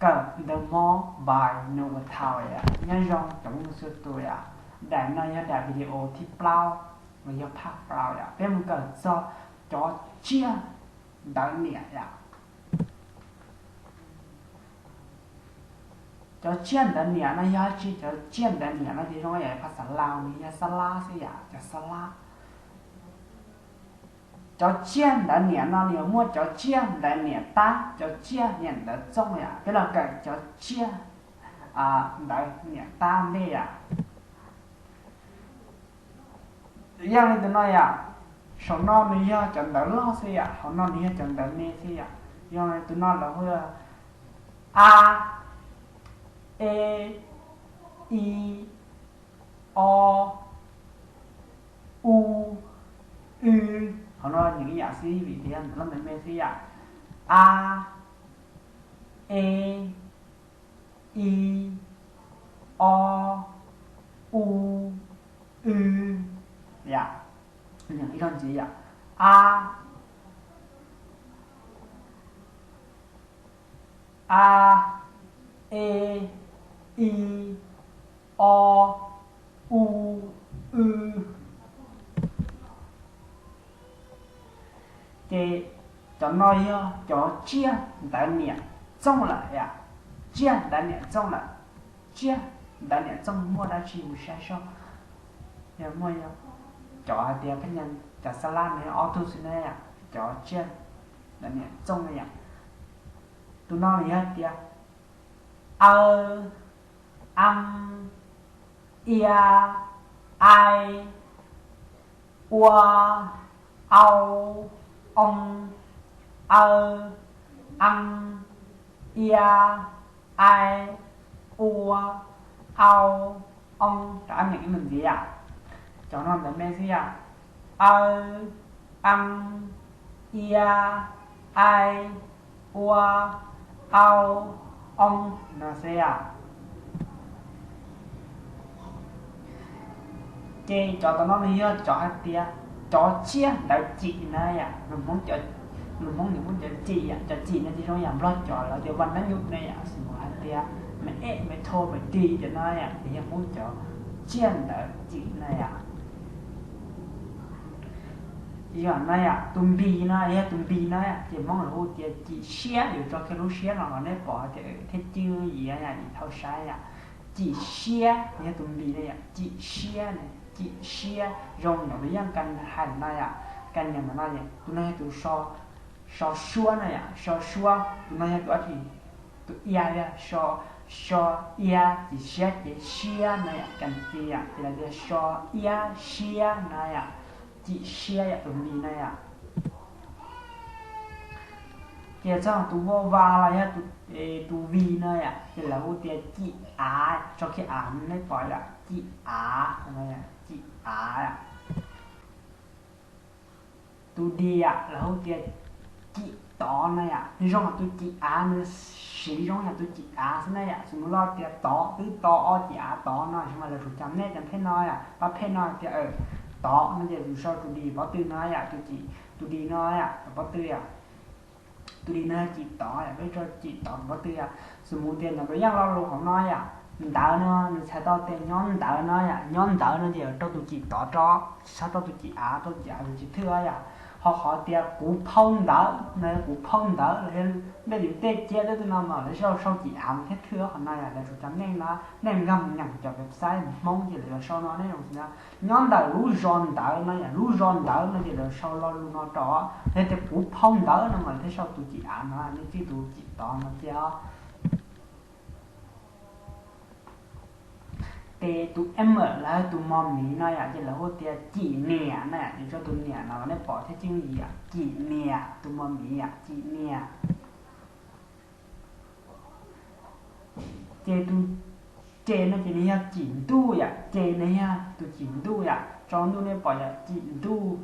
Kawm ntawv Hmoob by Novotel yom. Nyob zoo cov Hmoob txhua tus yom. Daim no yog daim video thib plaub los yog part plaub yom. Peb mus kawm txog cov tsiaj ntawv niam yom. Cov tsiaj ntawv niam no yog dab tsi? Cov tsiaj ntawv niam no ces zoo yam phas xas Laus nws yog xab lab xwb yom, cov xab lab. Cov tsiaj ntawv niam no nws yuav muaj cov tsiaj ntawv niam tab, cov tsiaj niam ntawv txooj yom. Peb los kawm cov tsiaj ntawv niam tab ntej yom. Yog li tus no yom, saum no nws yog cov ntawv loj xwb yom, hauv no nws yog cov ntawv me xwb yom. Yog li tus no lawv hu a, e, i, o, u, w. Hauv no nws ib yam xwb vim tias yog ntawv loj ntawv me xwb yom. A, e, i, o, u, w yom. Ib zaug ntxiv yom. A, a, e, i, o, u, w. Ces cov no yog cov tsiaj ntawv niam txooj lawm yom. Tsiaj ntawv niam txooj lawm. Tsiaj ntawv niam txooj muaj dab tsi mus saib soj. Yog muaj, cov hais tias pheej, cov xab lab no yog ob tug xwb na yom, cov tsiaj ntawv niam txooj na yom. Tus no nws yog tias aw, a, ia, ai, ua, au, oo, aw, a, ia, ai, ua, au, oo. Rov qab niam ib lwm ntxiv yom. Cov no ntawv me xwb yom. Aw, a, ia, ai, ua, au, oo no xwb yom. Ces cov tom no nws yog cov hais tias cov tsiaj ntawv cim na yom. Lus Hmoob, lus Hmoob nws muab cov cim yom, cov cim no ces zoo yam Nplog cov lawv tias vaj nab nyuj na yom, xws li hais tias me ej me tho me ti cov no yom, ces yog Hmoob cov tsiaj ntawv cim na yom. Yog no yom, tus npis no yog tus npis no ces Hmoob lawv hu tias cim siab, yuav tso kiag lub siab no los nej pom tias thiaj ciaj yim yam, yim thauj saib yom. Cim siab yog tus npis na yom, cim siab na, cim siab zoo nyob tus yeej ka hais no yom, ka nyiam no yom. Tus no yog tus so suab na yom, so suab. Tus no yog tus dab tsi? Tus ia, so, so ia, cim siab ces siab na yom, ka ti yom, ces lawv tias so ia siab na yom, cim siab yom, tus npis na yom. Ces txog tus vo vas los yog tus, tus vij no yom, ces lawv hu tias cim av, tso kiag av no nej pom yom, cim av, cim av. Tus dis yom, lawv hu tias cim tod no yom, nws zoo yam tus cim av, nws siv zoo yam tus cim av xwb na yom. Xws li lawv tias tod, twb tod, o cim av tod no, tsis mas lawv tsum cov nej cov pheej no yom, pab pheej no tias tod no ces yus sau tus dis pob tw no yom, tus dis no yom, pob tw yom. Tus dis no yog cim tod yom, peb tso cim tod pob tw yom. Xws li tias nov tus yeej lo lus hauv no yom, ntawd no nws txhais tau tias nyob ntawd no yom, nyob ntawd no ces rau tus cim tod rau, tsis txhob rau tus cim av, rau cim av tus tsis thwj yom. Ho qhov tias kuv phau ntawv no, kuv phau ntawv los yog nej yus tej ciab tej tug no mas lawv sau sau cim av mas thiaj thwj. Qhov no yom, lawv tsum cov nej no, nej nkag mus nyeem cov website Hmoob ces lawv yuav sau no, nej zoo xwb na. Nyob ntawm lub zos ntawd no yom, lub zos ntawd no ces lawv sau lo lus no rau. Yog tias kuv phau ntawv no mas lawv thiaj sau tus cim av no, nej txij tus cim tod no cia. Ces tus em lawv tus mos miv no yom, ces lawv hu tias cim niam na yom, ces tso tus niam no los nej pom thiaj ciaj yim yom, cim niam, tus mos miv yom, cim niam. Ces tus ces no ces nws yog cim ntuj yom, ces nws yog tus cim ntuj yom, tso ntuj nej pom yom, cim ntuj.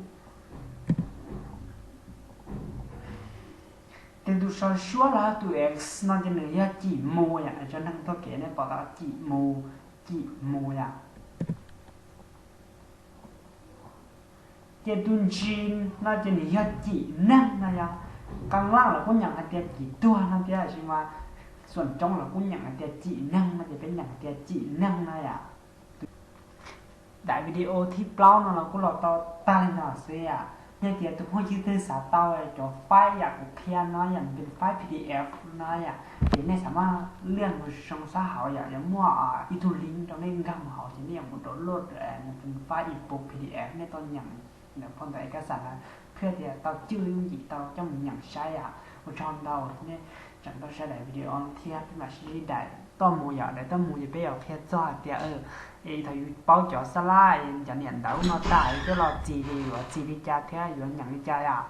Ces tus so suab los tus x no ces nws yog cim mus yom, tso neeg tuaj kev nej pom tau, cim mus, cim mus yom. Ces tus ntsis no ces nws yog cim neeg no yom. Qee leej lawv kuj nyeem hais tias cim tuag no thiab, tab sis mas Xoom coob los kuj nyeem hais tias cim neeg no ces peb nyeem hais tias cim neeg no yom. Daim video thib plaub no los kuj los tau tag li no xwb yom. Yog tias tus phooj ywg twg xav tau cov file yam kuv qhia no yom, nws faib P D F no yom, ces nej xav maj liaj mus zoo sab hauv yom, yuav muaj ib tug link rau nej nkag mus hauv ces nej yuav mus download faib ebook P D F nej tau nyeem ntawm phau ntawv ekaxas na, thiaj tias tau cwj yooj yim tau coj mus nyeem saib yom. Ua tsaug ntau nej tseem tau saib daim video thiab peb mam sib ntsib daim tuaj mus yom. Daim tuaj mus ces peb yuav qhia txog hais tias es thaum yus paub cov xab lab cov niam ntawv no tas coj los txi ces yuav txi li cas thiab yuav nyeem li cas yom.